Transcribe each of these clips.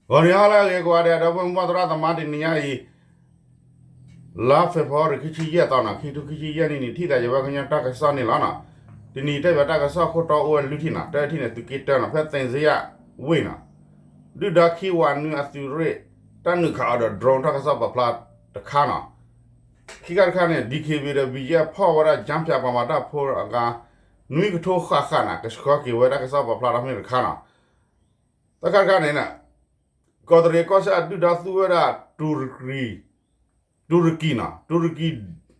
ဂီၤနံၤဟါလၢအဂ့ၤကိးဂၤဒဲး ဒီပုၢ်ဝဲၢ်မိၢ်ပၢ်သရၣ်သမါ တနံၤညါအံၤ လါဖ့ၤဘြူၤအါရံၤ ခံဆံယဲၢ်သီနီၤ ခံထိခံဆံယဲၢ်နံၣ်န့ၣ် ထံၣ်သးယဝဲကညီတၢ်ကစီၣ်န့ၣ်လီၤနီၤ. တနံၤအံၤတဲဘၣ်တၢ်ကစီၣ်ခိၣ်တီအိၣ်ဝဲလွံၢ်ထံၣ်နီၤ တထံၣ်န့ၣ် သုးက့တၢနီၤ ဖဲသ့ၣ်စ့ယၣ်ဝ့ၢ်နီၤ ဒုၣ်ဒါခံဝးနွံအသုးရ့ၣ် တၢ်နုာ်ခးအီၤဒီး drone တၢ်ကစီၣ်ပာ်ဖျါတခါနီၤ. ခံခါတခါန့ၣ် DKBA ဒီး BGF ဖီၣ်ဝဲဒၣ် ကၠၢဖၠးပှၤမၤတၢ်ဖိအဂၤ နွံကထိဃၣ်ဃၣ်နီၤ ကဆှၢက့ၤဝဲတၢ်ကစီၣ်ပာ်ဖျါထီၣ်မ့ၢ်တခါနီၤ. သၢခါတခါန့ၣ် ကီးတရံးကီၢ်စဲၣ်အဒုၣ်ဒါသူဝဲဒၣ် တူရကံနီၤ တူရကံ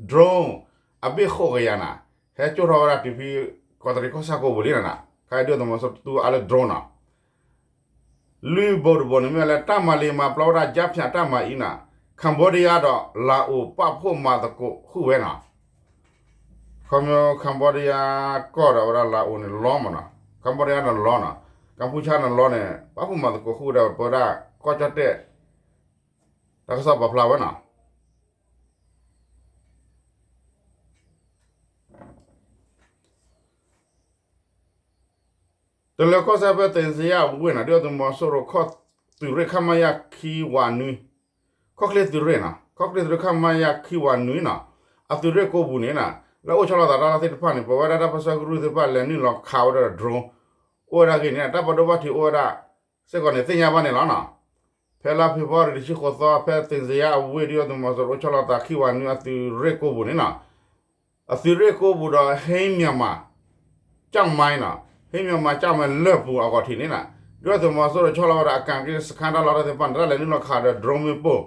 drone အဘ့ၣ်ဃိးကယၤနီၤ ဟဲကၠိၣ်ထီၣ်ဝဲဒၣ်တုၤဖဲ ကီးတရံးကီၢ်ဆၣ်ကိးပူၤလံနီၤ ခါအံၤဒုၣ်ဒါသုးမီၤစိရိၤတူၢ်အါလၢ drone နီၤ. လွံၢ်ဘိတဘိန့ၣ်မ့ၢ်လၢတၢ်မၤလ့ၤမၤပျီဝဲဒၣ် ကၠၢဖၠးတၢ်မၤအံၤနီၤ Cambodia ဒီး Laos ပာ်ဖှိၣ်မၤသကိးဃုာ်ဝဲနီၤ. ခီဖျိ Cambodia ကီၢ်ဒီးဝဲဒၣ် Laos န့ၣ်လီမးနီၤ Cambodia န့ၣ်လီနီၤ ကၣ်ဖူၣ်ဆါန့ၣ်လီန့ၣ် ပာ်ဖှိၣ်မၤသကိးဃုာ်ဝဲဒၣ် ပဝဲဒၣ်ကီၢ်ကၠီၣ်တဲၣ် တၢ်ကစီၣ်ပာ်ဖျါဝဲနီၤ. တလၢၤကီၢ်စဲၣ်ဖဲသ့ၣ်စ့ယၣ်ဝ့ၢ်နီၤ ဒုၣ်ဒါသုးမီၤစိရိၤခီၣ်သုးရ့ၣ် ခမရ ခံဝးနွံ ခီၣ်ချ့သုးရ့ၣ်နီၤ ခီၣ်ချ့သုးရ့ၣ် ခမရ ခံဝးနွံနီၤ အသုးရ့ၣ်ကိးပူၤန့ၣ်နီၤ လၢအိၣ်ဆီလီၤသးတၢ်လီၢ်သ့ၣ်တဖၣ်န့ၣ် ပဝဲဒၣ်တၢ်ပၢဆှၢကရူၢ်သ့ၣ်တဖၣ်လဲၤနုာ်လီၤခးဝဲဒၣ်ဒီး drone အိၣ်ဝဲဒၣ်ဂ့ၢ်န့ၣ် တၢ်ဘၣ်ဒိဘၣ်ထံးအိၣ်ဝဲဒၣ် စ့ၢ်ကီးန့ၣ် သ့ၣ်ညါဘၣ်န့ၣ်လီၤနီၤ. ဖဲလါဖ့ၤဘြူၤအါရံၤတဆံဃိးသီ ဖဲသ့ၣ်စ့ယၣ်အဝ့ၢ် ဒုၣ်ဒါသုးမီၤစိရိၤအိၣ်ဆီလီၤသးခံဝးနွံအသုးရ့ၣ်ကိးပူၤန့ၣ်နီၤ အသုးရ့ၣ်ကိးပူၤဒီး ဟ့ၣ်မၠၣ်မး ကၠၣ်မါနီၤ ဟ့ၣ်မၠၣ်မး ကၠၣ်မါလၢၢ်ပူၤအဂီၢ်ထံးန့ၣ်နီၤ ဒုၣ်ဒါသုးမီၤစိရိၤဆီလီၤဝဲဒၣ်အကၣ်က့ၣ်စခါတၢ်လီၢ်တၢ်သ့ၣ်တဖၣ်န့ၣ် တၢ်လဲၤနုာ်လီၤခးဒီး drone မ့ၣ်ပိၢ်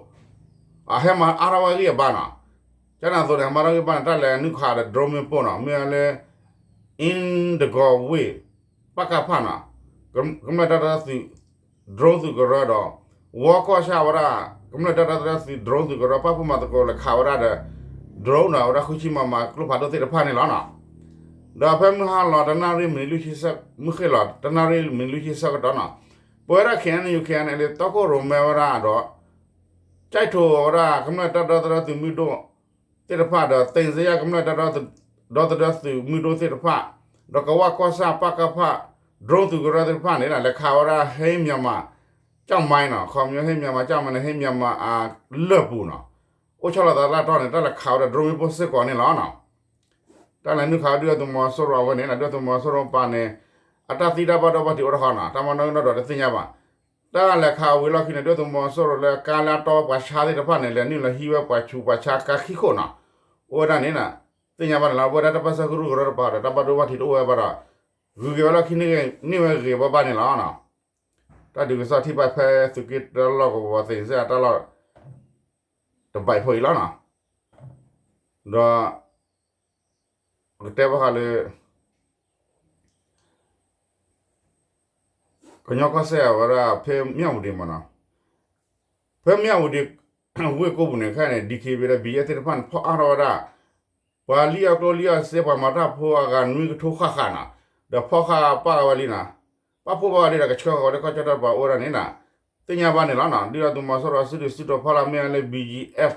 အဟဲမၤအါထီၣ်ဝဲဂံၢ်အဘါနီၤ ကန့ၣ်အသိးန့ၣ် ဟဲမၤထီၣ်ဂံၢ်ဘါန့ၣ် တၢ်လဲၤနုာ်ခးဒီး drone မ့ၣ်ပိၢ်နီၤ မ့ၢ်ဝဲလၢ အ့ၣ်တကီၤဝ့ၢ် ပကဖနီၤ ကမျၢၢ်တၢ်ဒီသဒၢသုး drone သုးကရၢဒီး ဝီကီၢ်ဆၣ်ဝဲဒၣ် ကမျၢၢ်တၢ်ဒီသဒၢသုး drone သုးကရၢ ပာ်ဖှိၣ်မၤသကိးလဲၤခးဝဲဒၣ်ဒီး drone ဒီးဝဲဒၣ်ဃုဆံ မမ ကျိဖးဒိၣ်သ့ၣ်တဖၣ်န့ၣ်လီၤနီၤ. ဒီးဖဲမုၢ်ဟါလီၤတနၣ်ရံၣ်မံးနံးလွံၢ်ဆံဆၢ မုၢ်ဃ့ၢ်လီၤတနၣ်ရံၣ်မံးနံးလွံၢ်ဆံဆၢကတီၢ်နီၤ ပဝဲဒၣ် KNU KNLA တီခိၣ်ရိၣ်မဲဝဲဒၣ်ဒီး ကၠဲးထိးဝဲဒၣ် ကမျၢၢ်တၢ်ဒီသဒၢသုးမုၢ်ဒိၣ်သ့ၣ်တဖၣ်ဒီး သ့ၣ်စ့ယၣ်ကမျၢၢ်တၢ်ဒီသဒၢသုးမုၢ်ဒိၣ်သ့ၣ်တဖၣ် ဒီးကဝၢ်ကီၢ်ဆၣ် ပကဖ drone သုးကရၢသ့ၣ်တဖၣ်န့ၣ် လဲၤခးဝဲဒၣ် ဟ့ၣ်မၠၣ်မး ကၠၣ်မါနီၤ ခီဖျိဟ့ၣ်မၠၣ်မး ကၠၣ်မါန့ၣ် ဟ့ၣ်မၠၣ်မးအလၢၢ်ပူၤနီၤ အိၣ်ဆီလီၤသးလၢအတီၢ်န့ၣ် တၢ်လဲၤခးဝဲဒၣ် drone မ့ၣ်ပိၢ်စ့ၢ်ကီးန့ၣ်လီၤနီၤ. တၢ်လဲၤနုာ်ခးဒုၣ်ဒါသုးမီၤစိရိၤအဝဲန့ၣ် ဒုၣ်ဒါသုးမီၤစိရိၤပာ်န့ၣ် အတၢ်သံတၢ်ဘၣ်ဒိဘၣ်ထံးအိၣ်တခီနီၤ တၢ်မၤနီၣ်ဂံၢ်နီၣ်ဒွးတသ့ၣ်ညါဘၣ်. တၢ်လဲၤခးဝံၤလီၢ်ခံန့ၣ် ဒုၣ်ဒါသုးမီၤစိရိၤလၢကါလၢအတီဝဲပှၤဆါသ့ၣ်တဖၣ်န့ၣ် လဲၤနုာ်လီၤဟံးဝဲပှၤဆူးပှၤဆါကါခံခိၣ်နီၤ အိၣ်ဝဲဒၣ်န့ၣ် သ့ၣ်ညါဘၣ်န့ၣ်လီၤ. ပဝဲဒၣ်တၢ်ပၢဆှၢကရူၢ်ကရၢတပၤဒီး တၢ်ဘၣ်ဒိဘၣ်ထံးတအိၣ်ဝဲဘၣ်ဒီး ဂုၤက့ၤဝဲလီၢ်ခံန့ၢ်ဝဲဂ့ၤဘၣ်ဘၣ်န့ၣ်လီၤ. တၢ်ဒုးကစီၣ်ထံၣ်ဘၣ်ဖဲသုးက့တၢလီၢ်ကဝီၤသ့ၣ်စ့ၢ်အတၢ်လီၢ် တဘၣ်အံၤဖိအံၤလီၤနီၤ. ဒီး ကတဲဘၣ်ဃးလၢ ကညီကီၢ်စဲၣ်အဝဲဒၣ်ဖဲမၠၣ်ဝတံၤမ့ၢ်နီၤ, ဖဲမၠၣ်ဝတံၤ ဝ့ၢ်ကိးပူၤန့ၣ် ခဲအံၤန့ၣ် DKBA ဒီး BGF သ့ၣ်တဖၣ်န့ၣ် ဖီၣ်အါထီၣ်ဝဲဒၣ် ပှၤလံၣ်အီၣ်ကျိလံၣ်အီၣ်စ့ ပှၤမၤတၢ်ဖိအဂၤနွံကထိဃၣ်ဃၣ်နီၤ, ဒီးဖီၣ်ဃာ်ပာ်ဝဲလံနီၤ, ပာ်ဖှိၣ်ဘၣ်ဝဲလံဒီး ကဆှၢဃီၤဝဲလၢကီၢ်ကၠီၣ်တဲၣ်တပၤအိၣ်ဝဲဒၣ်န့ၣ်နီၤ, သ့ၣ်ညါဘၣ်န့ၣ်လီၤနီၤ. ဒုၣ်ဒါသုးမီၤစိရိၤစုဒုၣ်စုတီၤဖီလာ်မ့ၢ်ဝဲလၢ BGF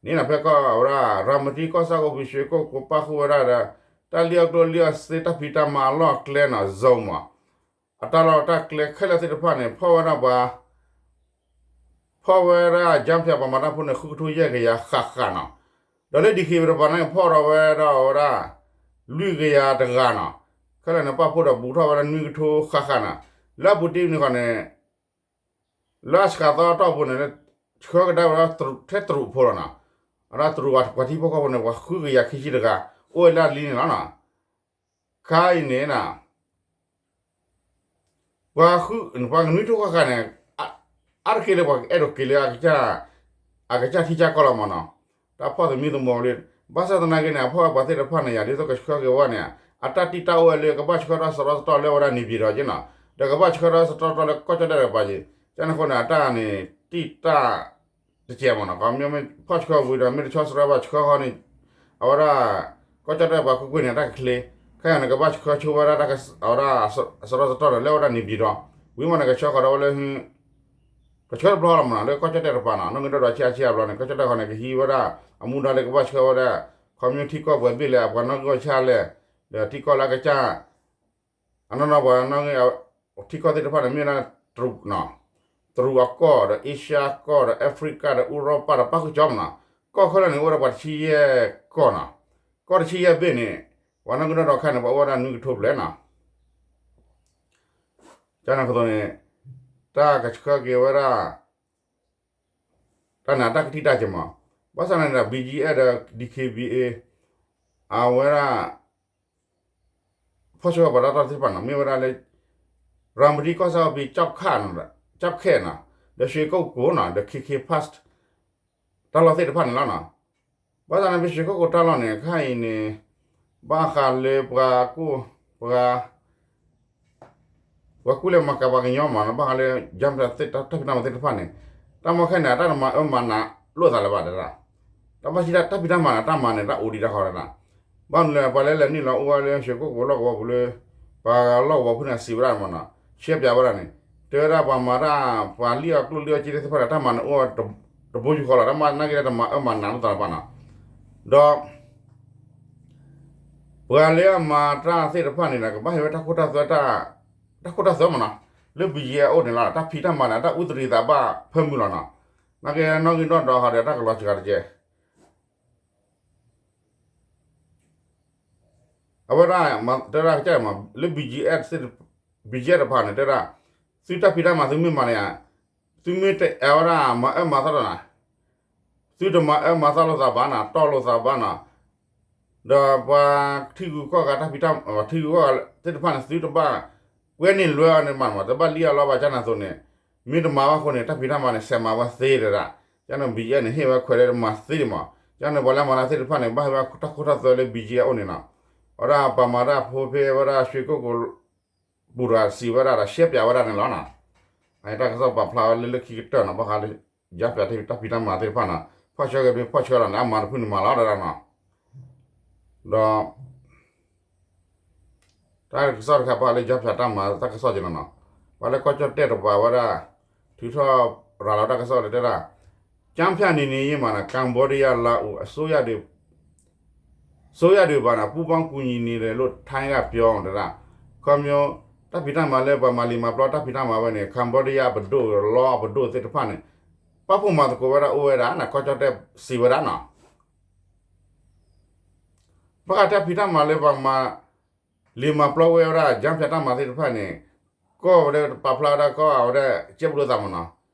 န့ၣ်နီၤ ဖဲကီၢ်ဝဲဒၣ် ရၤမတံကီၢ်ဆၣ်ကိးပူၤ ရွှေကုက္ကို ပာ်ဃုာ်ဝဲဒၣ်ဒီး တၢ်လံၣ်အီၣ်ကျိလံၣ်အီၣ်စ့ တၢ်ဖံးတၢ်မၤအလီၢ်အကျဲနီၤ zone မး အတၢ်လီၢ်တၢ်ကျဲခဲလၢာ်သ့ၣ်တဖၣ်န့ၣ် ဖီၣ်ဝဲဒၣ်ပှၤ ဖီၣ်ဝဲဒၣ် ကၠၢဖၠး ပှၤမၤတၢ်ဖိန့ၣ် ဃုကထိယဲၢ်ကယၤဃၣ်ဃၣ်နီၤ, ဒီးလၢ DKBA တပၤန့ၣ် ဖီၣ်ထီၣ်ဝဲဒၣ်အဝဲဒၣ် လွံၢ်ကယၤတဂၤနီၤ, ခဲလၢာ်န့ၣ် ပာ်ဖှိၣ်ဒီးဘူးထီၣ်ဝဲဒၣ်နွံကထိဃၣ်ဃၣ်နီၤ, လၢအပူၤတ့ၢ်န့ၣ်ဃီန့ၣ် လၢအဆှးသီအတီၢ်ပူၤန့ၣ် ဆှၢကဒါဝဲဒၣ်ထဲတရူးဖိလီၤနီၤ, အဒၣ်တရူးပှၤထံဖိကီၢ်ဖိန့ၣ် ပှၤဃုကယၤခံဆံတဂၤ အိၣ်ဝဲလၢအလံန့ၣ်လီၤနီၤ. ခါအံၤန့ၣ် ပှၤဃု ပှၤကနွံထိဃၣ်ဃၣ်န့ၣ် အါတက့ၢ်လၢပှၤကအဲၣ်ဒိးက့ၤလၢ အကစၢ်ထံကစၢ်ကီၢ်လီၤမးနီၤ, တၢ်ဖီၣ်သမံသမိးလံ, ဘၣ်ဆၣ်သနာ်က့န့ၣ် အဖီၣ်ဝဲပှၤသ့ၣ်တဖၣ်န့ၣ် ယၤဒ်သိးကဆှၢက့ၤဝဲန့ၣ် အတၢ်တံၢ်တၢ်အိၣ်ဝဲလၢကဘၣ်ဆှၢထီၣ်စရီစတီၢ်လၢဝဲဒၣ် နေပြည်တော် က့နီၤ, ဒီးကဘၣ်ဆှၢထီၣ်စရီစတီၢ်လၢကီၢ်ကၠီၣ်တဲၣ်တကပၤက့, ကန့ၣ်အဃိန့ၣ် အတၢ်န့ၣ် တံၢ်တၢ် တကဲးမးနီၤ, မ့ၢ်ဖီၣ်ဆှၢဝံၤဒီး မ့ၢ်တဆီစရီဘၣ်ဆှၢဃီန့ၣ် အဝဲဒၣ် ကီၢ်ကၠီၣ်တဲၣ်ပှၤကွ့ၢ်ကွ့ၢ်န့ၣ် အတၢ်ကချ့, ခဲအံၤန့ၣ် ကဘၣ်ဆှၢဆိဝဲဒၣ် အဝဲဒၣ် စရီစတီၢ်ဒီး လၢဝဲဒၣ် နေပြည်တော်, ဝံၤမးန့ၣ် ကဆှၢဃီၤဒီးဝဲလၢ ကဆှၢတဘျီလီၤမးနီၤ, လၢကီၢ်ကၠီၣ်တဲၣ်တကပၤနီၤ, နီၣ်ဂံၢ်ဒီးဆံးအါဆံးအါဘျီန့ၣ် ကီၢ်ကၠီၣ်တဲၣ်ဃီန့ၣ် ကဟံးဝဲဒၣ် အမူဒါလၢကဘၣ်ဆှၢဝဲဒၣ် ခီဖျိထံကီၢ်ပှဲၤဘ့ၣ်လဲၣ် အပှၤနီၣ်ဂံၢ်အိၣ်ဆံးလဲၣ်, ဒီးထံကီၢ်လၢအကစၢ် အနီၢ်နီၢ်ပှၤနီၣ်ဂံၢ် ထံကီၢ်သ့ၣ်တဖၣ်န့ၣ် မ့ၢ်ဝဲဒၣ်တရူးနီၤ, တ တရူးအကီၢ်ဒီး အ့ရှါကီၢ်ဒီး အဖရံကၤဒီး ဥရောပဒီး ပၣ်ဃုာ်ကၠီမနီၤ, ကီၢ်ခဲလၢာ်န့ၣ် အိၣ်ဝဲဒၣ်ပှၤတဆံယဲၢ်ကီၢ်နီၤ, ကီၢ်တဆံယဲၢ်ဘ့ၣ်န့ၣ် ပှၤနီၣ်ဂံၢ်နီၣ်ဒွးခါန့ၣ် ပှၤအိၣ်ဝဲဒၣ်နွံကထိဘျဲၣ်နီၤ, ကန့ၣ်အသိးန့ၣ် တၢ်ကဆှၢက့ၤဝဲဒၣ် တၢ်န့ၣ်အတၢ်ကထံၣ်တၢ်က့ၤမး, ဘၣ်ဆၣ်န့ၣ်ဒီး ဘံၣ်ကၠံၣ်အဲၣ် ဒီး ဒံၣ်ခ့ၣ်ဘံၣ်အ့ၣ် အဝဲဒၣ် ဖီၣ်ဆှၢပှၤတၢ်တီသ့ၣ်တဖၣ်န့ၣ် မ့ၢ်ဝဲဒၣ်လၢ ရၤမတံကီၢ်ဆၣ်အပံၤ ကၠီၣ်ခၣ်နီၤ, ကၠီၣ်ခဲၣ်နီၤ, ဒီး ရွှေကုက္ကိုနီၤ, ဒီး ခ့ခ့ Pass တၢ်လီၢ်သ့ၣ်တဖၣ်န့ၣ်လီၤနီၤ. ဘၣ်ဆၣ်န့ၣ် ပ ရွှေကုက္ကို တၢ်လီၢ်န့ၣ် ခဲအံၤန့ၣ် ဘၣ်ဃးလၢပှၤကူၣ် ပှၤ ပှၤကူၣ်လဲၤမၤကၤပှၤကညီမးနီၤ, ဘၣ်ဃးလၢ ကၠၢဖၠး တၢ်ဖံးတၢ်မၤသ့ၣ်တဖၣ်န့ၣ် တၢ်မီၢ်ခဲန့ၣ် တၢ်တမၤအၢမၤနးလိာ်သးလၢၤဘၣ်တဒၣ်, တၢ်ဘၣ်ဆၣ်တၢ်ဖံးတၢ်မၤန့ၣ် တၢ်မၤန့ၣ် တၢ်အိၣ်ဒံးတၢ်ဃီတဒၣ်, ဘၣ်မနုၤလဲၣ် ပှၤလၢလဲၤနုာ်လီၤအိၣ်ဝဲလၢ ရွှေကုက္ကို လီၢ်ကဝီၤပူၤလၢ ပှၤလီၢ်ကဝီၤဖုန့ၣ် စံးဝဲဒၣ်မးနီၤ, ရှဲပၠးဝဲဒၣ်န့ၣ် တဲဝဲဒၣ်ပှၤမၤတၢ် ပှၤလံၣ်အီၣ်ကျိၣ်လံၣ်အီၣ်စ့သ့ၣ်တဖၣ်န့ၣ် တၢ်မၤန့ၣ်အိၣ်တဘိယူၢ်ဃီလီၤ, တၢ်မၤနာ်က့ဒီးတမၤအၢမၤနးလိာ်သးလၢၤဘၣ်နီၤ, ဒီး ပှၤလၢအမၤတၢ်သ့ၣ်တဖၣ်န့ၣ်ဒီး ကဘၣ်ဟ့ၣ်ဝဲတၢ်ခိတၢ်သွဲ တၢ်ခိတၢ်သွဲမးနီၤ, လၢ ဘံၣ်ကၠံၣ်အဲၣ် အအိၣ်န့ၣ်လီၤ, တၢ်ဖံးတၢ်မၤန့ၣ် တၢ်အူတရံးသးဘၣ်ဖၢမုၢ်လီၤနီၤ, နာ်က့နီၣ်ဂံၢ်နီၣ်ဒွးဃီဒီး တၢ်ကလီၤစှၤတကဲ အဝဲဒၣ် တဲဒၣ်ကစၢ်မး လၢ ဘံၣ်ကၠံၣ်အဲၣ် ဘံၣ်ကၠံၣ်အဲၣ် တဖၣ်န့ၣ် တဲဒၣ် သုတၢ်ဖံးတၢ်မၤ သုမ့ၢ်မၤန့ၣ်ဧါ, သုမ့ၢ်တအဲၣ်ဝဲဒၣ် မၤအၢမၤသီလီၤနီၤ, သုတမၤအၢမၤသီလိာ်သးဘၣ်နီၤ, တီၢ်လိာ်သးဘၣ်နီၤ, ဒီးပှၤထံဂုၤကီၢ်ဂၤတၢ်ဖံးတၢ် ထံဂုၤကီၢ်ဂၤသ့ၣ်တဖၣ်န့ၣ် သုတဘၣ်ကွဲန့ၢ်လွဲအီၤန့ၣ်မးနီၤ, တဘၣ်လံၣ်အီၣ်လီအီၣ်ဘၣ် ကန့ၣ်အသိးန့ၣ်, မ့ၢ်တမၤဘၣ်အဃိန့ၣ် တၢ်ဖံးတၢ်မၤန့ၣ် ဆဲးမၤဝဲသ့တဒၣ်, ကန့ၣ် ဘံၣ်ကၠံၣ်အဲၣ် န့ၣ် ဟ့ၣ်ဝဲခွဲးလၢတမၤသ့ဒံးမး, ကန့ၣ် ပှၤလၢမၤတၢ်သ့ၣ်တဖၣ်န့ၣ် ဘၣ်ဟ့ၣ်ဝဲတၢ်ခိတၢ်သွဲလၢ ဘံၣ်ကၠံၣ်အဲၣ် အအိၣ်န့ၣ်နီၤ, အဝဲဒၣ်ပှၤမၤတၢ်ဖိဖဲဝဲဒၣ် ရွှေကုက္ကို ပူၤတဂၤစံးဝဲဒၣ်ဒီး ရှဲပၠးဝဲဒၣ်န့ၣ်လီၤနီၤ, တၢ်ကစီၣ်ပာ်ဖျါဝဲလၢလၢခံကတၢၢ်နီၤ, ဘၣ်ဃးလၢ ကၠၢဖၠး တၢ်ဖံးတၢ်မၤသ့ၣ်တဖၣ်နီၤ, ဖီၣ်ဆှၢက့ၤမ့ၢ်ဖီၣ်ဆှၢလီၤန့ၣ် အမၤတဖုန့ၣ်မၤလီၤတဒၣ်နီၤ, ဒီး တၢ်ကစီၣ်တခါ ဘၣ်ဃးလၢ ကၠၢဖၠး တၢ်မၤတၢ်ကစီၣ်က့ၤနီၤနီၤ, ပှၤလၢကီၢ်ကၠီၣ်တဲၣ်တပၤဝဲဒၣ် ထုးထီၣ်ရၤလီၤတၢ်ကစီၣ်လၢတဲဒၣ် ကၠၢဖၠး န့ၣ်န့ၣ်ယ့ၢ်မးနီၤ, ကမ်ၣ်ဘီးဒံးယါ လါအူ အစိုးရတွေ အစိုးရတွေပါ ပူးပေါင်းကူညီနေတယ်လို့ ထိုင်းကပြော တဒၣ်, ခီဖျိ တၢ်ဖံးတၢ်မၤလၢပှၤမၤလံာ်မၤပျီတၢ်ဖံးတၢ်မၤဝဲန့ၣ် ကမ်ၣ်ဘီးဒံးယါ အပဒိၣ် လီအပဒိၣ်သ့ၣ်တဖၣ်န့ၣ် ပာ်ဖှိၣ်မၤသကိးဝဲဒၣ်အိၣ်ဝဲဒၣ်နီၤ, ကီၢ်ကၠီၣ်တဲၣ်စံးဝဲဒၣ်နီၤ, ဘၣ်ဃးတၢ်ဖံးတၢ်မၤလၢပှၤမၤ လံာ်မၤပျီဝဲဝဲဒၣ် ကၠၢဖၠး တၢ်မၤသ့ၣ်တဖၣ်န့ၣ် ကီၢ်ဝဲဒၣ်ပာ်ဖျါဝဲဒၣ်ကီၢ်အဝဲဒၣ် ကဲဘျုးသးမးနီၤ,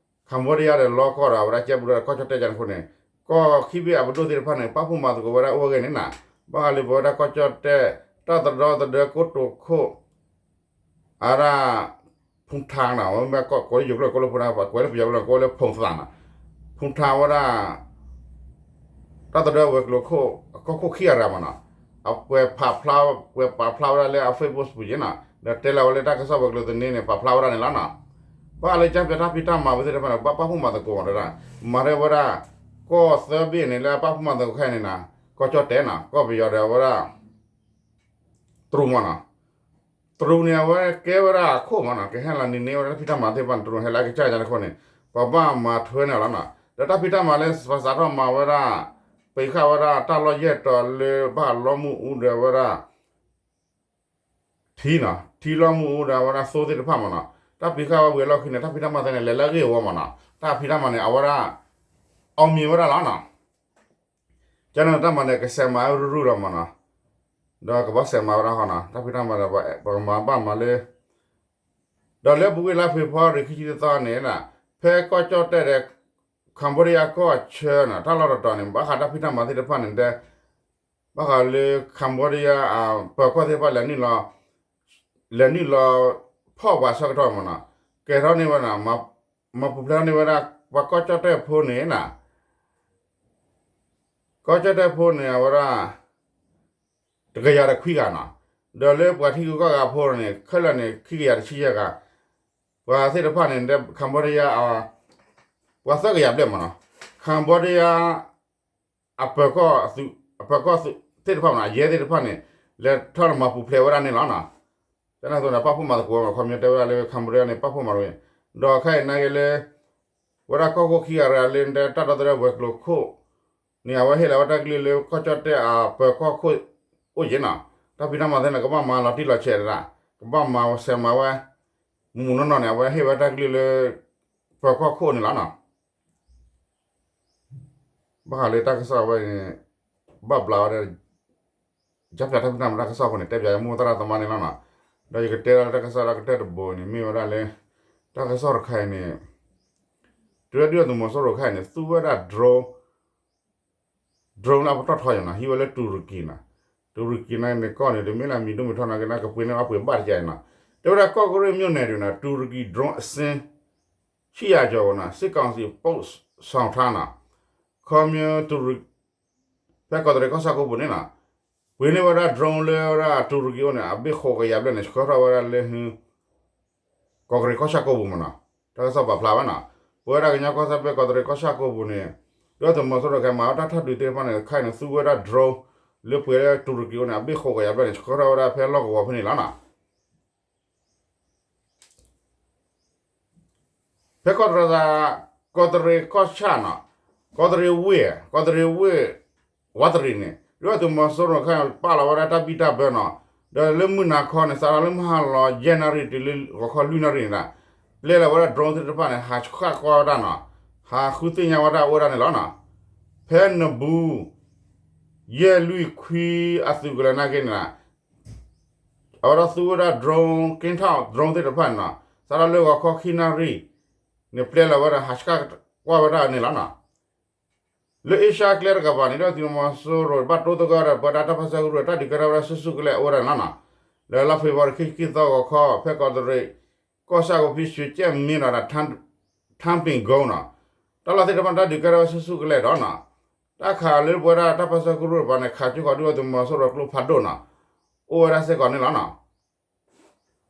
ကမ်ၣ်ဘီးဒံးယါဒီးလီကီၢ်ဒီး အဝဲဒၣ်ကဲဘျုးဒီးကီၢ်ကၠီၣ်တဲၣ်ကန့ၣ်အဃိန့ၣ် ကီၢ်ခံဘ့ၣ်အပဒိၣ်သ့ၣ်တဖၣ်န့ၣ် ပာ်ဖှိၣ်မၤသကိးဝဲဒၣ်အိၣ်ဝဲဂ့ၤန့ၣ်နီၤ, ဘၣ်ဃးလၢပဝဲဒၣ်ကီၢ်ကၠီၣ်တဲၣ် တၢ်သဒီသဒၢကိတိာ်ခိၣ် အဝဲဒၣ် ဖူထၣ်နီၤ, မ့ၢ်ကွဲးလၢပယီၤကျိာ် ကိးလၢဖူထၣ် ကွဲးလၢပယီၤကျိာ် ကိးလၢဖူထၣ်နီၤ, ဖူထၣ်ဝဲဒၣ် တၢ်သဒၢဝဲၤကျိၤခိၣ် အကီၢ်ခိၣ်ခံဂၤတဂၤမးနီၤ, အကွဲးဖးဖျါ ကွဲးပာ်ဖျါဝဲဒၣ်လၢအ Facebook ပူၤက့နီၤ, ဒီးတဲလီၤဝဲလၢတၢ်ကစီၣ်ဝဲၤကျိၤသန့န့ၣ် ပာ်ဖျါဝဲဒၣ်န့ၣ်လီၤနီၤ, ဘၣ်ဃးလၢကၠၢဖၠး တၢ်ဖံးတၢ်မၤဝဲသ့ၣ်တဖၣ်န့ၣ် ဘၣ်ပာ်ဖှိၣ်မၤသကိးမးတဒၣ်, မၤရဲဝဲဒၣ် ကီၢ်သၢဘ့ၣ်န့ၣ် လၢအပာ်ဖှိၣ်မၤသကိးခဲအံၤန့ၣ်နီၤ, ကီၢ်ကၠီၣ်တဲၣ်နီၤ, ကီၢ်ပယီၤဒီးဝဲဒၣ် တရူးမးနီၤ, တရူးန့ၣ် အဝဲကဲဝဲဒၣ်အခိၣ်မးနီၤ, ကဟဲလီၤနံၤန့ၢ်ဝဲဒၣ်တၢ်ဖံးတၢ်မၤသ့ၣ်တဖၣ်န့ၣ် တရူးန့ၣ်ဟဲလၢအကစၢ်ယါန့ၣ်အဃိန့ၣ် ပှၤဘၣ်မၤထွဲန့ၣ်လီၤနီၤ, ဒီးတၢ်ဖံးတၢ်မၤလၢပစးထီၣ်မၤဝဲဒၣ် ပံးဃာ်ဝဲဒၣ်တၢ်လီၢ်ယဲၢ်တီၤလၢဘၣ်လီမုၢ်အူဒီးဝဲဒၣ် ထံနီၤ, ထံလီမုၢ်အူဒီးဝဲဒၣ်သိသ့ၣ်တဖၣ်မးနီၤ, တၢ်ပံးဃာ်ဝဲဝံၤအလီၢ်ခံန့ၣ် တၢ်ဖံးတၢ်မၤသ့ၣ်န့ၣ် လဲၤလၢအဂ့ၢ်အဝီမးနီၤ, တၢ်ဖံးတၢ်မၤန့ၣ် အဝဲဒၣ် အီၣ်မံၤဝဲဒၣ်လီၤနီၤ ကန့ၣ်တၢ်မၤန့ၣ် ကဆဲးမၤအရုရုလီၤမးနီၤ, ဒီးကဘၣ်ဆဲးမၤဝဲဒၣ်ဃီနီၤ, တၢ်ဖံးတၢ်မၤဒီး ပကမၤဘၣ်မၤလၢ ဒီးလၢပူၤကွံာ်လါဖ့ၤဘြူၤအါရံၤ ခံဆံတသီန့ၣ် ဖဲကီၢ်ကၠီၣ်တဲၣ်ဒီး Cambodia ကီၢ်ဆၢနီၤ တၢ်လီၢ်တတီၤန့ၣ် ဘၣ်ဃးတၢ်ဖံးတၢ်မၤသ့ၣ်တဖၣ်န့ၣ်ဒီး ဘၣ်ဃးလၢ Cambodia အပၢၤကီၢ်သ့ၣ်တဖၣ်လဲၤနုာ်လီၤ လဲၤနုာ်လီၤဖီၣ်ပှၤဆၢကတီၢ်မးနီၤ, ကဲထီၣ်န့ၢ်ဝဲဒၣ် မၤပူၤဖျဲးထီၣ်န့ၢ်ဝဲဒၣ် ပှၤကီၢ်ကၠီၣ်တဲၣ်ဖိန့ၣ်နီၤ ကီၢ်ကၠီၣ်တဲၣ်ဖိန့ၣ် အဝဲဒၣ် တကယၤဒီးခွံဂၤနီၤ, ဒီးလၢပှၤထံဂုၤကီၢ်ဂၤဖိန့ၣ် ခဲလၢာ်န့ၣ် ခံကယၤတဆံယဲၢ်ဂၤ, ပှၤသ့ၣ်တဖၣ်န့ၣ် Cambodia ပှၤသၢကယၤဘျဲၣ်မးနီၤ, Cambodia အပၢၤကီၢ် အပၢၤကီၢ်သ့ၣ်တဖၣ်မးနီၤ အရဲသ့ၣ်တဖၣ်န့ၣ် လဲၤထီၣ်မၤပူၤဖျဲးဝဲဒၣ်န့ၣ်လီၤနီၤ, ကန့ၣ်အသိးန့ၣ် ပာ်ဖှိၣ်မၤသကိးဝဲ ခီပညီတဲဝဲဒၣ်လၢ Cambodia န့ၣ် ပာ်ဖှိၣ်မၤတဝဲ, ဒီးခဲအံၤနာ်က့လၢ ဝဲဒၣ်ကီၢ်ခိၣ်ခံဂၤတဂၤလၢ တၢ်ဒီသဒၢဝဲၤကျိၤခိၣ်န့ၣ် အဝဲဟ့ၣ်လီၤဝဲတၢ်ကလုၢ်လၢ ကီၢ်ကၠီၣ်တဲၣ်အပၢၤကီၢ်ခိၣ်အိၣ်က့ၤနီၤ, တၢ်ဖံးတၢ်မၤသ့ၣ်န့ၣ် ကဘၣ်မၤလီၤတံၢ်လီၤဆဲးတဒၣ်, ကဘၣ်မၤဆဲးမၤဝဲ မုၢ်မုၢ်နီၢ်နီၢ်န့ၣ် အဝဲဟ့ၣ်ဝဲတၢ်ကလုၢ်လၢ ပၢၤကီၢ်ခိၣ်န့ၣ်လီၤနီၤ. ဘၣ်ဃးလၢတၢ်ကစီၣ်ဝဲန့ၣ် ဘၣ်ဘျးဝဲဒၣ် ကၠါဖၠးတၢ်ဖံးတၢ်မၤတၢ်ကစီၣ်အဃိန့ၣ် တဲပၠးယမိၢ်သရၣ်သမါန့ၣ်လီၤနီၤ. ဒီးယကတဲဒၣ်လၢတၢ်ကစီၣ်လၢကတၢၢ်တဘိန့ၣ် မ့ၢ်ဝဲဒၣ်လၢ တၢ်ကစီၣ်တခါအံၤန့ၣ် တုၤဒၣ်ဒုၣ်ဒါသုးမီၤစိရိၤခါအံၤန့ၣ် သူဝဲဒၣ် drone drone လၢအပတီၢ်ထီယၤနီၤ ဟံးဝဲလၢတူၤရကံနီၤ. တူၤရကံန့ၣ်ကီၢ်န့ၣ် တမ့ၢ်လၢအမံၤဒိၣ်မံၤထီနီၤ က့ၤနၤကပှ့ၤန့ၢ်အပှ့ၤဘၣ်တကဲအံၤနီၤ. တဲဝဲဒၣ်ကီၢ်ကရ့ၣ်မြို့နယ်တွင် တူၤရကံ drone အစင်း ဆံယၤကၠီၤဝဲနီၤ စစ်ကောင်စီ ပို့ဆောင်ထားနီၤ. ခီမ့ၢ်တူၤရ ဖဲကီးတရံးကီၢ်ဆၣ်ကိးပူၤန့ၣ်နီၤ ပှ့ၤန့ၢ်ဝဲဒၣ် drone လၢဝဲဒၣ်တူၤရကံအိၣ်န့ၣ် အဘ့ၣ်ဃိးကယၤဘျဲၣ်န့ၣ် ဆှၢထီၣ်ဝဲဒၣ်လၢ ကီးတရံးကီၢ်ဆၣ်ကိးပူၤမနီၤ. တၢ်ကစီၣ်ပာ်ဖျါဝဲနီၤ. ပဝဲဒၣ်ကညီကီၢ်စဲၣ်ဖဲကီးတရံးကီၢ်ဆၣ်ကိးပူၤန့ၣ် ဒုၣ်ဒါသုးမီၤစိရိၤကမၤဝဲတၢ်ထီၣ်ဒုးသ့ၣ်တဖၣ်န့ၣ် ခဲအံၤန့ၣ် သူဝဲဒၣ် drone လၢပှ့ၤလၢတူၤရကံအိၣ်န့ၣ် အဘ့ၣ်ဃိးကယၤဘျဲၣ်န့ၣ် ဆှၢထီၣ်ဝဲဒၣ်ဖဲလီၢ်ကဝီၤဖဲန့ၣ်လီၤနီၤ. ဖဲကီးတရံး ကီးတရံးကီၢ်ဆၣ်နီၤ ကီးတရံးဝ့ၢ် ကီးတရံးဝ့ၢ် ဝးတရံးန့ၣ် ဒုၣ်ဒါသုးမီၤစိရိၤခဲအံၤပာ်လီၤဝဲဒၣ်တၢ်ဘံၣ်တၢ်ဘၢနီၤ. ဒီးလၢမုၢ်နၤခီန့ၣ် စးထီၣ်လၢမုၢ်ဟါလီၤယဲၢ်နၣ်ရံၣ်တုၤလၢဂီၤခီလွံၢ်နၣ်ရံၣ်န့ၣ်ဒီး ပျဲလီၤဝဲဒၣ် drone သ့ၣ်တဖၣ်န့ၣ် ဟးဆှၣ်ကွၢ်ဝဲဒၣ်နီၤ ဟးဃုသ့ၣ်ညါဝဲဒၣ်အိၣ်ဝဲဒၣ်န့ၣ်လီၤနီၤ. ဖဲနဘူး ယဲၢ်လွံၢ်ခွံအသုးကလၢၤနာ်က့န့ၣ် အဝဲဒၣ်သူဝဲဒၣ် drone က့ထီၣ် drone သ့ၣ်တဖၣ်န့ၣ်နီၤ စးထီၣ်လၢဂီၤခီခံနၣ်ရံၣ် န့ၣ်ပျဲလီၤဝဲဒၣ် ဟးဆှၣ်ကွၢ်ဝဲဒၣ်န့ၣ်လီၤနီၤ. လၢအ့ရှါကျဲတကပၤန့ၣ် ဒုၣ်ဒါသုးမီၤစိရိၤဘၣ်တိၢ်သဂၢၢ်ဒီးပဝဲဒၣ်တၢ်ပၢဆှၢကရူၢ် တၢ်ဒုးကဲထီၣ်ဝဲဒၣ်ဆူၣ်ဆူၣ်ကလဲာ်အိၣ်ဝဲဒၣ်န့ၣ်လီၤနီၤ. လၢလါဖ့ၤဘြူၤအါရံၤခံဆံခံသီဂီၤခီ ဖဲကီးတရံး ကီၢ်ဆၣ်ကဖံ ရွှေကြယ်မင်း ဒီး ထန်းပင်ကုန်းနီၤ တၢ်လီၢ်သ့ၣ်တဖၣ်န့ၣ် တၢ်ဒုးကဲထီၣ်ဝဲဆူၣ်ဆူၣ်ကလဲာ်ဒီးနီၤ တၢ်ခးလၢပဝဲဒၣ်တၢ်ပၢဆှၢကရူၢ်တကပၤန့ၣ် ခးကၠိဃီၤဒုၣ်ဒါသုးမီၤစိရိၤကျိဖးဒိၣ်နီၤ အိၣ်ဝဲဒၣ်စ့ၢ်ကီးန့ၣ်လီၤနီၤ.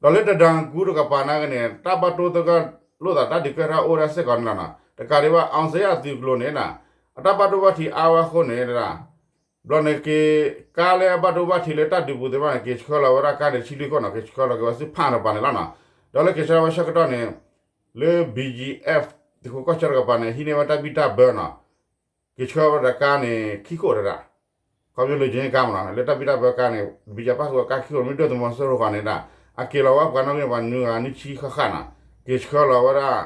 ဒီးလၢတဒၣ်ကူတကပၤနာ်က့န့ၣ် တၢ်ဘၣ်တိၢ်သဂၢၢ်လိာ်သးတၢ်ဒုးကဲထီၣ်အိၣ်ဝဲဒၣ်စ့ၢ်ကီးန့ၣ်လီၤနီၤ. တကးဒံးဘၣ် အောင်ဇေယျအသုးကျိၤန့ၣ် အတၢ်ဘၣ်ဒိဘၣ်ထံးအါဝဲအဃိန့ၣ် ဘျီန့ၣ်က့ၤ ကါလၢအဘၣ်ဒိဘၣ်ထံးလၢတၢ်ဒုးပူၤသ့ၣ်တဖၣ်န့ၣ် က့ၤဆှၢလီၤဝဲဒၣ်ကါန့ၣ် ဆံလွံၢ်ခိၣ်နီၤ က့ၤဆှၢလီၤက့ၤဝဲဆူဖၣ်တကပၤန့ၣ်လီၤနီၤ. ဒီးလၢက့ၤဆှၢဝဲဆၢကတီၢ်န့ၣ် လၢ ဘီၣ်ကၠံၣ်အ့ၣ် သုးခိးကီၢ်ဆၢတကပၤန့ၣ် ဟံးန့ၢ်ဝဲတၢ်ဘံၣ်တၢ်ဘၢနီၤ က့ၤဆှၢဝဲဒၣ်ကါန့ၣ် ခံခိၣ်တဒၣ် ခီဖျိလၢကၠ့ကါမနီၤ လၢတၢ်ဘံၣ်တၢ်ဘၢကါန့ၣ် ဘံၣ်ကၠံၣ်ပၣ်ဃုာ်ဝဲကါခံခိၣ် မ့ၢ်ဒုၣ်ဒါသုးမီၤစိရိၤဃီန့ၣ်ဒၣ် အက့ၤလီၤဝဲပှၤနီၣ်ဂံၢ်န့ၣ် ပှၤနွံဂၤနွံဆံဃၣ်ဃၣ်နီၤ က့ၤဆှၢလီၤဝဲဒၣ်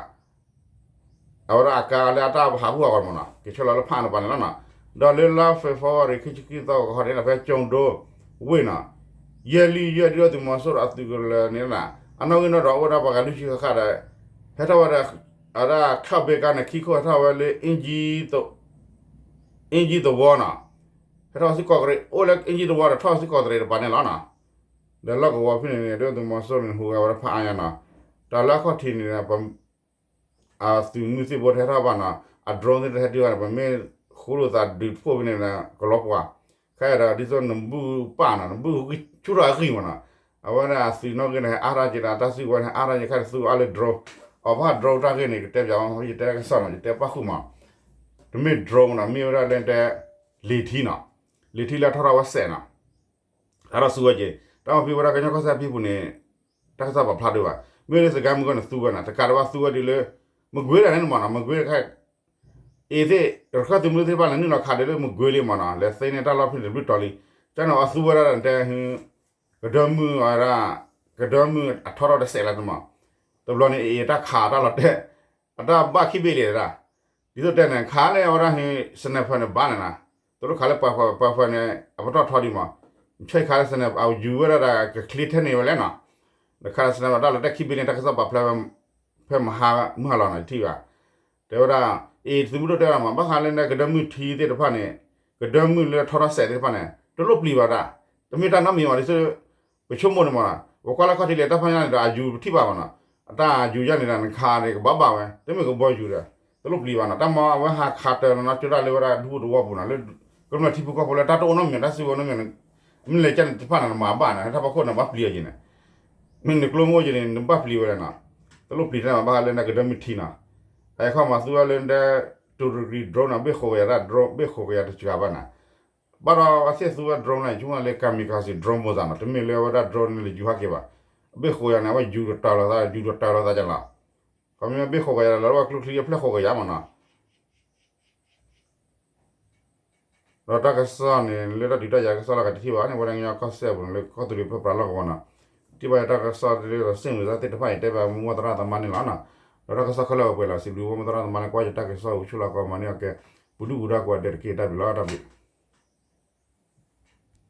အဝဲဒၣ်အကါလၢအတၢ်ဟးဂူာ်ဟးဂီၤမနီၤ က့ၤဆှၢလီၤလၢဖၣ်တကပၤန့ၣ်လီၤနီၤ. ဒီးလၢလါဖ့ၤဘြူၤအါရံၤ ခံဆံခံသီဂီၤခီန့ၣ်ဒီး ဖဲကၠိဒိဝ့ၢ်နီၤ ယဲၢ်လွံၢ်ယဲၢ်ဒုၣ်ဒါသုးမီၤစိရိၤအသုးကလၢၤန့ၣ် အနီၣ်ဂံၢ်နီၣ်ဒွးအိၣ်ဝဲဒၣ်ပှၤဂၤလွံၢ်ဆံဃၣ်ဃၣ်ဒီး ဟဲထီၣ်ဝဲဒၣ် အဝဲဒၣ် ခီၣ်ဘ့ကါန့ၣ် ခံခိၣ်ဟဲထီၣ်ဝဲလၢ အ့ၣ်ကၠံၣ်သဝီနီၤ ဟဲထီၣ်ဝဲဆူကီးတရံး အိၣ်လၢအ့ၣ်ကၠံၣ်သဝီဒီးထီၣ်ဝဲဆူကီးတရံးတကပၤန့ၣ်လီၤနီၤ. ဒီးလီၢ်ကဝီၤဖဲန့ၣ်န့ၣ် ဒုၣ်ဒါသုးမီၤစိရိၤန့ၣ် ဟူးဂဲၤဝဲဒၣ်ဖးအါညါနီၤ. တၢ်လၢအခီၣ်ထံးန့ၣ် အသုးမုၢ်သံၣ်ဘိတဟဲထီၣ်ဘၣ်နီၤ အ drone သ့ၣ်တဟဲတုၤဘၣ်န့ၣ် ပမ့ၢ်ဃူလိာ်သးဒုးတဖှိၣ်ဖဲန့ၣ် ကလီၤပှၤ ခဲအံၤဒီး ဒ်သိးနဘူးပၢ်နီၤ နဘူးဆူၣ်ထီၣ်အဂံၢ်မနီၤ အဝဲဒၣ်အသုးနီၣ်ဂံၢ်န့ၣ် ဟဲအါထီၣ်က့ၤဒီး တၢ်စုကဝဲၤန့ၣ် ဟဲအါထီၣ်က့ၤ ခဲအံၤသူအါလၢ drone အီၤဘၣ် drone တၢ်ဂ့ၢ်န့ၣ် ကတဲပၠးဝဲ ယတဲကစီၣ်နီၤ ယတဲပၣ်ဃုာ်မး တမ့ၢ် drone နီၤ မ့ၢ်ဝဲဒၣ်လၢတဲ လံာ်ထံနီၤ လံာ်ထံလၢအထီၣ်ထီၣ်ဝဲစဲးနီၤ ဟဲထီၣ်ဆူဝဲက့ၤ တၢ်မၤဖံးဝဲဒၣ်ကညီကီၢ်စဲၣ်ဖံပူၤန့ၣ် တၢ်ကစီၣ်ပာ်ဖျါဒံးဘၣ် မ့ၢ်လၢစကဲမုၢ်ကီၢ်န့ၣ်သူဝဲနီၤ တကးဒံးဘၣ်သူဝဲဒ်လၢ မကွ့ၤဒၣ်န့ၣ်မနီၤ မကွ့ၤတခါ အံၤသ့ၣ် ရခၢၣ်သုးမုၢ်သ့ၣ်တဖၣ်လဲၤနုာ်လီၤခးဒံးလၢမကွ့ၤလံမနီၤ လဲၤသ့န့ၢ်တၢ်လီၢ်ဖဲန့ၣ်တဘျုးတီၤလံ ကန့ၣ်အီၤသူဝဲဒၣ်တဲ ကဒၢမုၢ်ဝဲဒၣ် ကဒၢမုၢ်အထီထီၣ်တစဲးလၢတမး တဘျီန့ၣ် အံၤအတၢ်ခးတၢ်လီၤတဲာ် အတၢ်ဘၣ်ခံဘ့ၣ်လံဒၣ် ဒ်သိးတဲန့ၣ် ခးလၢအဝဲဒၣ်ဟ့ sniper န့ၣ်ဘၣ်န့ၣ်နီၤ တလိၣ်ခးလၢပှၤဖှဲးပှၤဖှဲးန့ၣ် အပတီၢ်ထီဒံးမး မ့ၢ်ဆဲးခးလၢ sniper အယူၤဝဲဒၣ်ဒီးကချ့ထဲန့ၣ်ဝဲလဲၣ်နီၤ ဒီးခးလၢ sniper တၢ်လီၤတဲာ်ခံဘ့ၣ်န့ၣ် တၢ်ကစီၣ်ပာ်ဖျါ ဖဲမဟါမုၢ်ဟါလီၤန့ၣ်ထံၣ်ဘၣ် တဲဝဲဒၣ် အံၤသုးမုၢ်ဒိၣ်တဲဝဲဒၣ်မး ဘၣ်ဃးလၢန့ၣ် ကဒၢမုၢ်ထံသ့ၣ်တဖၣ်န့ၣ် ကဒၢမုၢ်လၢထီထီၣ်စဲးသ့ၣ်တဖၣ်န့ၣ် တလိၣ်ပျံၤဘၣ်ဒၣ် တမ့ၢ်တၢ်နီတမံၤဘၣ် ဒ်သိး ပဆိကမိၣ်န့ၣ်မးနီၤ ပကွၢ်လၢခီၣ်ထံးလံာ်တၢ်ဖးညါန့ၣ်ဒီး အယူၤပထံၣ်ဘၣ်မးနီၤ အတၢ်ယူၤယါန့ၣ်ဒီး နခးန့ၣ် ကဘၣ်ဘၣ်ဝဲ တမ့ၢ်ကဘီယူၤဒီး တလိၣ်ပျံၤဘၣ်နီၤ တၢ်မ့ၢ်အဝဲဟးခးတၢၤလီၤနီၤ ကၠိဒၣ်လၢဝဲဒၣ်ဒူဖိတဝီပူၤနီၤ လၢ ကမျၢၢ်ထံဖိကီၢ်ဖိလၢတၢ်တအိၣ်နီတမံၤ တၢ်စုကဝဲၤနီတမံၤ မ့ၢ်လဲၤကၢ်န့ၣ်တဖၣ်န့ၣ် နမၤဘၣ်န့ၣ် ဟဲထီၣ်ဖီခိၣ်န့ၣ် ဘၣ်ပျံၤအီၤက့ၤန့ၣ် မ့ၢ်နကျိမ့ၢ်အိၣ်က့ၤန့ၣ် နဘၣ်ပျံၤဝဲဒၣ်နီၤ တလိၣ်ပျံၤတၢ်မး ဘၣ်ဃးလၢန့ၣ်ကဒၢမုၢ်ထံနီၤ အခီမးသူဝဲလၢဒဲ တူၤရကံ drone နီၤ ဘ့ၣ်ဃိးကယၤတၢ် drone ဘ့ၣ်ဃိးကယၤတစှၤဘၣ်န့ၣ် ဘၣ်ဒီးအဝဲသ့ၣ်သူဝဲ drone န့ၣ် ဆိကမိၣ်လၢ kamikaze drone မ့ၢ်သးနီၤ တမ့ၢ်လၢအဝဲဒၣ် drone န့ၣ်လၢယူၤဟးက့ၤဘၣ် အဘ့ၣ်ဃိးကယၤန့ၣ် အဝဲယူၤတတၢၤလိာ်သး ယူၤတတၢၤလိာ်သးကလီၤ ခီမ့ၢ်ဘ့ၣ်ဃိးကယၤဒီး လီၤဝဲကျိချံအဖျၢၣ်ဃိးကယၤမးနီၤ ဒီးတၢ်ကစီၣ်န့ၣ် လၢတၢ်ဒုးတၢ်ယၤကစီၣ်လီၤကတထံၣ်ဘၣ်န့ၣ် ဝဲဒၣ်ကညီကီၢ်စဲၣ်ပူၤန့ၣ် လၢကီၢ်သူလ့ၤဖၢပြးလီၢ်ကဝီၤနီၤ ထံၣ်ဘၣ်ယတၢ်ကစီၣ်လၢစ့ၣ်မုာ်သးသ့ၣ်တဖၣ်အံၤ တဲဘၣ်မိၢ်သရၣ်သမါန့ၣ်လီၤနီၤ ပတၢ်ကစီၣ်ခဲလၢာ်အိၣ်ပှဲၤလီၤ. စံးဘျုးဘၣ်မိၢ်သရၣ်သမါလၢကွၢ်ယတၢ်ကစီၣ် အိၣ်ဆူၣ်လီၤကီမၤန့ၢ်အီၤကဲ ပူၤဒုၣ်ပူၤဒါကိးဂၤဒဲးတက့ၢ်. တၢ်ဘျုးလီၤ. တၢ်ဘျုး